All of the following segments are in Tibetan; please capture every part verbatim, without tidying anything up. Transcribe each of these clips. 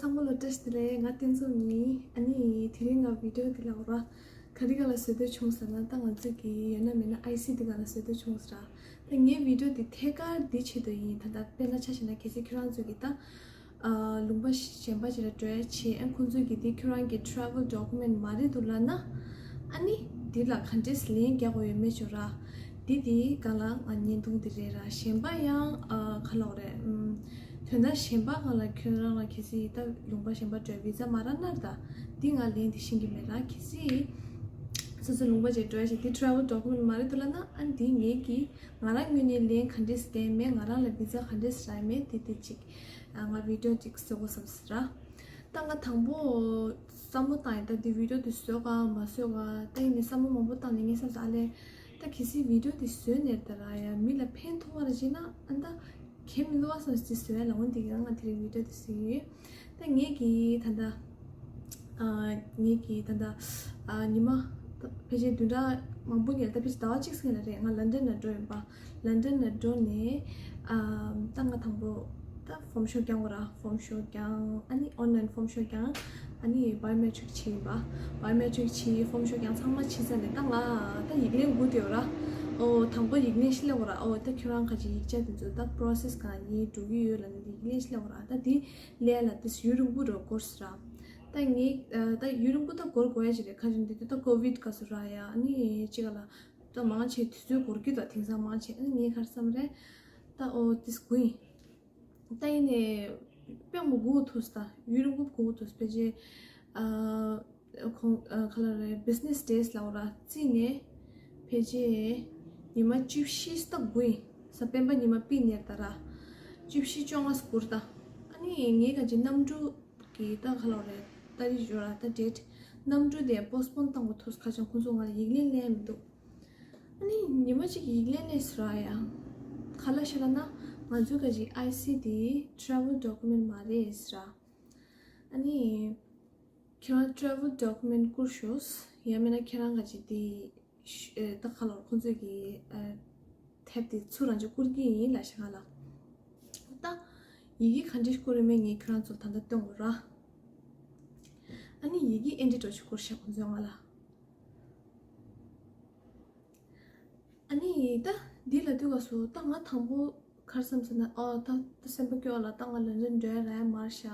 ཚང་མ་ལ་བཀྲ་ཤིས་བདེ་ལེགས། ང་བསྟན་འཛོམས་ཡིན། ཨ་ནི་དེ་རིང་ང་བི་ཌིའོ་འདི་ལ་འོ་ར། ག་རེ་ག་ལ་བཟོ་འདོད་བྱུང་ཟེར་ན། ད་ང་ཚོ་གི་ཡོད་ན་མེད་ན་ཨའི་སི་འདི་ག་ལ་བཟོ་འདོད་བྱུང་ཟེར་ར། ད་ངའི་བི་ཌིའོ་འདི་ཐད་ཀར་འདི་ཆེད་དུ་ཡིན། ད་ད་དཔེར་ན་ཆ་བཞག་ན། གལ་སྲིད་ཁྱོད་རང་ཚོ་གི་ད་ཨ་ལུང་པ་གཞན་པ་ཅིག་ལ་འགྲོ་ཡ་བྱེད། ཨ་ཁོང་ཚོ་གི་འདི་ཁྱོད་རང་གི་travel document མ་རེད་འདུག་ལབ་ན། ཨ་ནི་འདི་ལ་ག་འདྲས་ལན་རྒྱག་དགོས་ཡོད་མེད་ཅོ་ར། འདི་འདི་ག་ལ་ང་བརྙན་ཐུང་འདི་རེད་ར། གཞན་པ་ཡང་ཨ་ག་ལབ་རེད། ཨམ། དོན་དག་གཞན་པ་གང་ལ་ཁྱོད་རང་ལ་གལ་སྲིད་ད་ལུང་པ་གཞན་པ་འགྲོ་བི་ཛ་མ་རག་ན་ད་འདི་ང་ལན་འདི་ཤེས་ཀྱི་མེད་ར། གལ་སྲིད་སོ་སོ་ལུང་པ་ཅིག་འགྲོ་ཡ་ཞིག་འདི་travel document མ་རེད་འདུག་ལབ་ན། ཨ་འདི་ངེད་ཀྱིས་ང་རང་ངོས་ནས་ལན་ག་འདྲས་བསྟན་མེད། ང་རང་ལ་བི་ཛ་ག་འདྲས་རག་མེད། དེ་དེ་ཅིག་ང་བི་ཌིའོ་ཅིག་བཟོ་དགོས་བསམ་སོང་ར། ད་ང་དང་པོ་བསམ་བློ་བཏང་ཡིན། ད་འདི་བི་ཌིའོ་འདི་བཟོ་ག་མ་བཟོ་ག། ད་ཡིན་ནའི་བསམ་བློ་མང་པོ་བཏང་ནས་ངས་བསམ་སོང་། ཨ་ལས། ད་གལ་སྲིད་བི་ཌིའོ་འདི་བཟོས་ནས་ད་ར་ཡ་མི་ལ་ཕན་ཐོགས་པ་ར་བྱས་ན། ཨ་ད་གལ་མི་འདུག་བསམ་སོང་། འདི་བཟོས་ཡ་ལ་འོན་ཏེ་ང་དེ་རིང་བི་ཌིའོ་འདི་བཟོས་ཡོད། ད་ངེད་ཀྱིས་ད་ད་ཨ་ངེད་ཀྱིས་ད་ད་ཨ་ཉི་མ་ད་ཕལ་ཆེར་བདུན་ཕྲག་མང་པོ་སྔོན་ལ། ད་ཕལ་ཆེར་ཟླ་བ་གཅིག་སྔོན་ལ་རེད། ང་ལན་ཌན་ལ་འགྲོ་ཡིན་པ། ལན་ཌན་ལ་འགྲོ་ནས་ཨ་ད་ང་དང་པོ་ད་ཕོམ་ཤོག་བཀང་བ་ར། ཕོམ་ཤོག་བཀང་། ཨ་ནི་ཨོན་ལན་ཕོམ་ཤོག་བཀང་། ཨ་ནི་བའི་ཡོ་མེ་ཊིག་བྱས་ཡིན་པ། བའི་ཡོ་མེ་ཊིག་བྱས། ཕོམ་ཤོག་བཀང་ཚང་མ་བྱས་ཚར་ནས་ད་ང་ད་ཡིག་ལན་སྒུག་བསྡད་ཡོད་ར། ཨོ་དང་པོ་ཡིག་ལན་ཞིག་སླེབས་པ་ར། ཨོ་ད་ཁྱོད་རང་ག་ཅིག་ཡིག་ཆ་དེ་ཚོ་ད་པོ་རོ་སེ་སི་གང་ཡིན་འགྲོ་གི་ཡོད་ལབ་ནས་ཡིག་ལན་ཞིག་སླེབས་པ་ར། ད་དེ་ལས་ལ་དེ་ཡུན་རིང་པོ་རུ་འགོར་སོང་ར། ད་ངས་ཨ་ད་ཡུན་རིང་པོ་ད་འགོར་དགོས་ཡ་ཞིག་རེད། ག་ཅིག་འདི་དུས་ད་ཀོ་ཝིཌ་སྐབས་སུ་ར་ཡ། ཨ་ནི་ཅིག་ག་ལ་ད་མང་ཆེ་དུས་ཚོད་འགོར་གྱི་འདུག་དེང་སང་མང་ཆེ། ཨ་ནི་ངས་ག་རེ་བསམ་རེད། ད་ཨོ་དེ་སྒུག་ཡིན། ད་ཡིན་ནའི་དཔེ་མི་སྒུག་ཐུབ་སོང་། ད་ཡུན་རིང་པོ་སྒུག་ཐུབ་སོང་། ཕལ་ཆེར་ཨ་ཁོང་ཨ་ག་ལ་རེད། བི་ཛི་ནེ་སི་ཌེ་ཡི་ལབ་པ་ར་བརྩིས་ནས་ཕལ་ཆེར་ཉི་མ་བཅུ་བཞི་ཙམ་སྒུག་ཡིན། གཟའ་སྤེན་པ་ཉི་མ་པི་ནེར་ད་ར་བཅུ་བཞི་བཅོ་ལྔ་སྒུག་ད། ཨ་ནི་ངས་ག་ཅིག་གནམ་གྲུ་གི་ད་ག་ལ་རེད། ཏ་རིག་ཡོད་ར། ད་ཌེ་ཊི། གནམ་གྲུ་དེ་པོ་སི་པོན་བཏང་དགོས་ཐུག་ཁ་བྱང་ཁོང་ཚོ་ང་ལ་ཡིག་ལན་ལན་མི་འདུག་ཨ་ནི་ཉི་མ་གཅིག་ཡིག་ལན་ལན་ཟེར་ར་ཡ། ག་ལ་ཤ་ལ་ན་ང་ཚོའི་ག་ཅིག་ཨའི་སི་དེ་ཊེ་རེ་ཝལ་ཌོ་ཀུ་མེན་མ་རེད་ཟེར་ར། ཨ་ནི་ཁྱེད་རང་ཊེ་རེ་ཝལ་ཌོ་ཀུ་མེན་བསྐུར་ཤོག་ཡང་མིན་ན་ཁྱེད་རང་ག་ཅིག་དེ་ཤ་ཨེ་ད་ག་ལ་ཁོང་ཚོས་ཀྱི་ཨ་ཐེབས་དེ་ཚུར་རང་ཅིག་བསྐུར་གྱི་ཡིན་ལབ་ཤག་ང་ལ། ད་ཡི་གེ་ག་འདྲ་བསྐུར་ཡོད་མེད་ངས་ཁྱོད་རང་ཚོར་ད་ལྟ་སྟོན་དགོས་ར། ཨ་ནི་ཡི་གེ་ཨེ་འདྲ་འདྲ་ཅིག་བསྐུར་ཤག་ཁོང་ཚོས་ང་ལ། ཨ་ནི་ད་འདི་ལ་དུས་སྐབས་སུ་ད་ང་དང་པོ་ག་རེ་བསམ་ཟེར་ན། ཨོ་ད་ད་སེམས་པ་སྐྱོ་ལ། ད་ང་ལན་ཌན་འགྲོ་ཡ་རག་ཡ་མ་རེད་ཤག་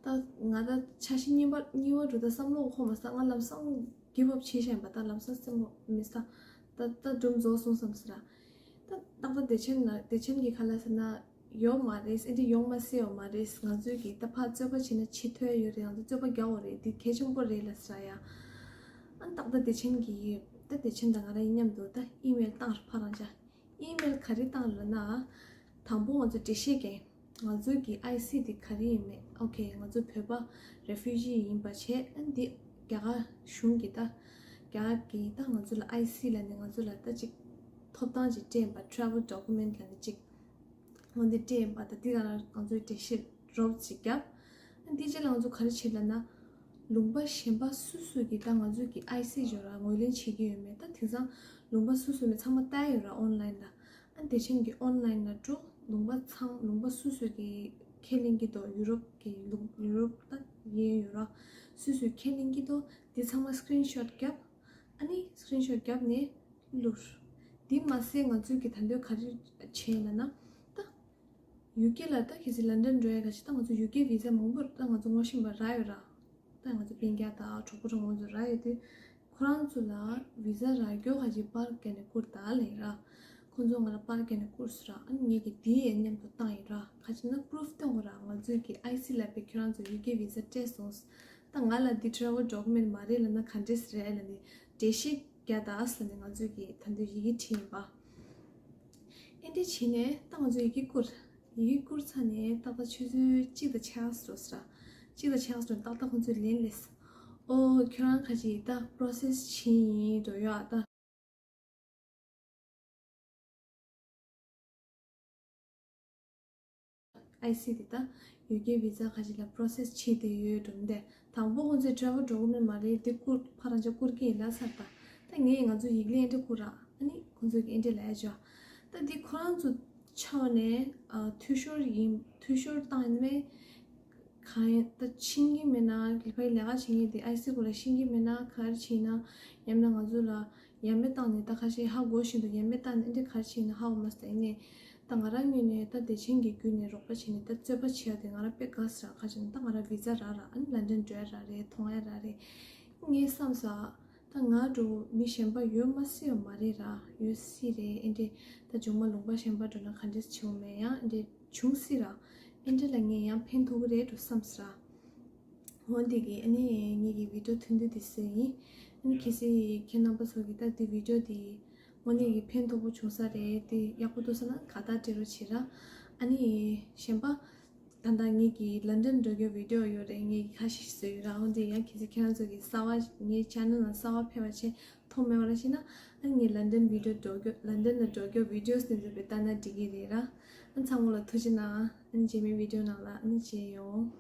ད་ང་ད་འཆར་གཞི་གཉིས་པ་གཉིས་པ་འགྲོ་ད་བསམ་བློ་འཁོར་མ་སོང་། ང་ལམ་སང་གིབ་ཨབ་བྱས་བཞག་ཡིན་པ། ད་ལམ་སང་སེམས་པ་མི་སང་། ད་ད་སྒྲུང་རྫོགས་སོང་བསམ་ཟེར་ར། ད་ཏག་ཏག་བདེ་ཆེན་ལ་བདེ་ཆེན་གྱིས་ག་ལབ་ཟེར་ན། ཡོད་མ་རེད། ཨེ་འདྲ་ཡོང་མ་སྲིད་ཡོད་མ་རེད། ང་ཚོས་ཀྱིས་ད་ཕར་རྩོད་པ་བྱས་ན་ཕྱིར་ཐོན་ཡོད་རེད། ང་ཚོས་རྩོད་པ་རྒྱག་དགོས་རེད། འདི་གལ་ཆེན་པོ་རེད་ལབ་ཟེར་ར་ཡ། ཨ་ཏག་ཏག་བདེ་ཆེན་གྱིས་ད་བདེ་ཆེན་དང་ང་རང་མཉམ་དུ་ད་ཨི་མེལ་བཏང་ར། ཕར་རང་ཅག་ཨི་མེལ་ག་རེ་བཏང་ལབ་ན། དང་པོ་ང་ཚོ་འགྲེལ་བཤད་རྒྱག་ང་ཚོའི་གི་ཨའི་སི་དེ་ག་རེ་ཡིན་མེད། ཨོ་ཁེ། ང་ཚོ་བོད་པ་རེ་ཕུ་ཇི་ཡིན་པ་བྱས། ཨ་འདི་རྒྱ་གར་གཞུང་གི་ད་རྒྱ་གར་གི་ད་ང་ཚོ་ལ་ཨའི་སི་ལབ་ནས་ང་ཚོ་ལ་ད་ཅིག་ཐོབ་ཐང་ཅིག་སྤྲད་ཡིན་པ། ཊེ་རེ་ཝལ་ཌོ་ཀུ་མེན་ལབ་ནས་ཅིག་འོ་འདི་སྤྲད་ཡིན་པ། ད་འདི་ག་ལ་ང་ཚོས་འགྲེལ་བཤད་རོབ་ཅིག་བརྒྱབ། ཨ་འདི་རྗེས་ལ་ང་ཚོ་ག་རེ་བྱེད་ལབ་ན། ལུང་པ་གཞན་པ་སུ་སུ་གིས་ད་ང་ཚོ་གི་ཨའི་སི་ཡོད་ར་ངོས་ལེན་བྱེད་ཀྱི་ཡོད་མེད། ད་དེང་སང་ལུང་པ་སུ་སུ་མེད་ཚང་མ་ལྟ་ཡ་ཡོད་ར་ཨོན་ལན་ལ། ཨ་བདེ་ཆེན་གྱིས་ཨོན་ལན་ལ་འགྲོ། ལུང་པ་ཚང་ལུང་པ་སུ་སུ་གིས་ཁས་ལེན་གྱི་འདུག་ཡུ་རོབ་ཀྱི་ལུང་ཡུ་རོབ་ད་ཡན་ཡོད་ར་སུ་སུས་ཁས་ལེན་གྱི་འདུག་འདི་ཚང་མ་སི་ཀི་རིན་ཤོཊ་བརྒྱབ། ཨ་ནི་སི་ཀི་རིན་ཤོཊ་བརྒྱབ་ནས་བླུགས། འདི་མ་ཟད་ང་ཚོས་ཀྱི་ད་འདོད་ག་རེ་བྱས་ལབ་ན། ད་ཡུ་ཀེ་ལ་ད་གལ་སྲིད་ལན་ཌན་འགྲོ་ཡ་ག་ཅིག་ད་ང་ཚོ་ཡུ་ཀེ་བི་ཛ་མང་པོ་ད་ང་ཚོ་ངོ་ཤེས་པ་རག་ཡོད་ར། ད་ང་ཚོ་སྤུན་ཀྱག་དང་གྲོགས་པོ་གྲོགས་མོ་ཚོ་རག་ཡོད་དུས། ཁོ་རང་ཚོ་ལ་བི་ཛ་རག་རྒྱུ་ག་ཅིག་པར་བརྒྱབ་ནས་བསྐུར་ད་ལབ་ར། ཁོ་ཚོ་ང་ལ་པར་བརྒྱབ་ནས་བསྐུར་སོང་ར། ཨ་ནི་ངས་ཀྱི་དེ་ཡང་མཉམ་དུ་བཏང་ཡིན་ར། ག་ཅིག་ན་པུ་རུཕ་སྟོན་དགོས་ར། ང་ཚོས་ཀྱི་ཨའི་སི་ལ་བས་ཁྱོད་རང་ཚོ་ཡུ་ཀེ་བི་ཛ་སྤྲད་སོང་། ད་ང་ལ་འདི་ཊེ་རེ་ཝལ་ཌོ་ཀུ་མེན་མ་རེད་ལབ་ན་ག་འདྲས་རེད་ལབ་ནས་འགྲེལ་བཤད་རྒྱག་ད་ཟེར་ནས་ང་ཚོས་ཀྱི་ད་འདོད་ཡི་གེ་བྲིས་ཡིན་པ། ཨེ་འདྲས་བྱས་ནས་ད་ང་ཚོ་ཡི་གེ་བསྐུར། ཡི་གེ་བསྐུར་ཚར་ནས་ཏག་ཏག་ཆུ་ཚོད་གཅིག་དང་ཕྱེད་ཀ་འགྲོ་སོང་ར། གཅིག་དང་ཕྱེད་ཀ་འགྲོ་ཏག་ཏག་ཁོང་ཚོས་ལན་སླེབས་སོང་། ཨོ་ཁྱོད་རང་ག་ཅིག་ད་པོ་རོ་སེ་སི་བྱས་ཡིན་འགྲོ་ཡོད་ཨ་ད། ཨའི་སི་དེ་ད་ཡུ་ཀེ་བི་ཛ་ག་ཅིག་ལ་པོ་རོ་སེ་སི་བྱས་བསྡད་ཡོད་འགྲོ་འདི། དང་པོ་ཁོང་ཚོས་ཊེ་རེ་ཝལ་ཌོ་ཀུ་མེན་མ་རེད་དེ་བསྐུར། ཕར་རང་ཅག་བསྐུར་གྱི་ཡིན་ལབ་ཚར་ད། ད་ངས་ང་ཚོ་ཡིག་ལན་ཨེ་འདྲས་བསྐུར་ར། ཨ་ནི་ཁོང་ཚོས་ཀྱི་ཨེ་འདྲས་ལབ་ཡ་ཅོ། ད་འདི་ཁོ་རང་ཚོ་ཕྱོགས་ནས་ཨ་འཐུས་ཤོར་ཡིན། འཐུས་ཤོར་བཏང་ཡིན་མེད། ག་ གང་ཡིན་ད་ཕྱིན་གྱི་མེད་ན་ལི་ཕའི་ལས་ཀ་བྱེད་མཁན་དེ་ཨའི་སི་སྐོར་ལ་ཤེས་ཀྱི་མེད་ན་ག་རེ་བྱས་ན་ཡང་མིན་ང་ཚོ་ལ་ཡང་མེད་བཏང་ནས་ད་ཁ་ཤས་ཧ་གོ་བཞིན་དུ་ཡང་མེད་བཏང་ནས་འདི་ག་རེ་བྱས་ན་ཧ་གོ་མ་སོང་ཡིན་ནའི་ད་ང་རང་ངོས་ནས་ད་བདེ་ཆེན་གྱི་བརྒྱུད་ནས་རོགས་པ་བྱས་ནས་ད་རྩོད་པ་བྱེད་ཡ་དེ་ང་རང་དཔེ་དགའ་ས་ར་ཁ་ཅིག་ད་ང་རང་བི་ཛ་རག་ར་ཨ་ནི་ལན་ཌན་འགྲོ་ཡ་རག་རེད་མཐོང་ཡ་རག་རེད་ངས་བསམ་ས། ད་ང་འགྲོ་མི་གཞན་པ་ཡོད་མ་སྲིད་ཡོད་མ་རེད་ར་ཡོད་སྲིད་རེད་ཨེ་འདྲས་ད་མཇུག་མ་ལུང་པ་གཞན་པ་འགྲོ་ན་ག་འདྲས་བྱུང་མེད་ཡང་ཨེ་འདྲས་བྱུང་སྲིད་ར་ཨེ་འདྲས་ལ་ངས་ཡང་ཕན་ཐོགས་ཀྱི་རེད་འགྲོ་བསམ་སྲིད་ར། འོ་འདི་གི་ཨ་ནི་ངེད་ཀྱི་བི་ཌིའོ་ཐུང་ཐུང་འདི་བཟོས་ཡིན། ཨ་ནི་གལ་སྲིད་ཁྱེད་རྣམ་པ་ཚོ་གི་ད་འདི་བི་ཌིའོ་འདི་དངོས་གནས་ཀྱི་ཕན་ཐོགས་པོ་བྱུང་ས་རེད་དེ་ཡག་པོ་འདུག་ས་ན་དགའ་རྟགས་སྤྲད་རོགས་བྱེད་ར། ཨ་ནི་གཞན་པ། ད་ལྟ་ངེད་ཀྱི་ལན་ཌན་འགྲོ་རྒྱུ་བི་ཌིའོ་ཡོད་རེད་ངེད་ཀྱི་ཁ་ཤས་བཟོས་ཡོད་ར་འོ་འདི་ཡང་གལ་སྲིད་ཁྱེད་རང་ཚོ་གི་གསར་བ་ངའི་ཆེ་ནལ་ནང་གསར་བ་ཕེབས་པ་བྱས་མཐོང་མེད་པ་ར་ཤེས་ན་ཨ་ནི་ངའི་ལན་ཌན་བི་ཌིའོ་འགྲོ་རྒྱུ་ལན་ཌན་ལ་འགྲོ་རྒྱུ་བི་ཌིའོ་སྟེང་དུ་བི་ལྟ་ན་འགྲིག་གི་རེད་ར། ཨ་ཚང་མ་ལ་ཐུགས་རྗེ་གནང་ཨ་ནི་རྗེས་མའི་བི་ཌིའོ་ནང་ལ་ཨ་ནི་མཇལ་ཡོང་།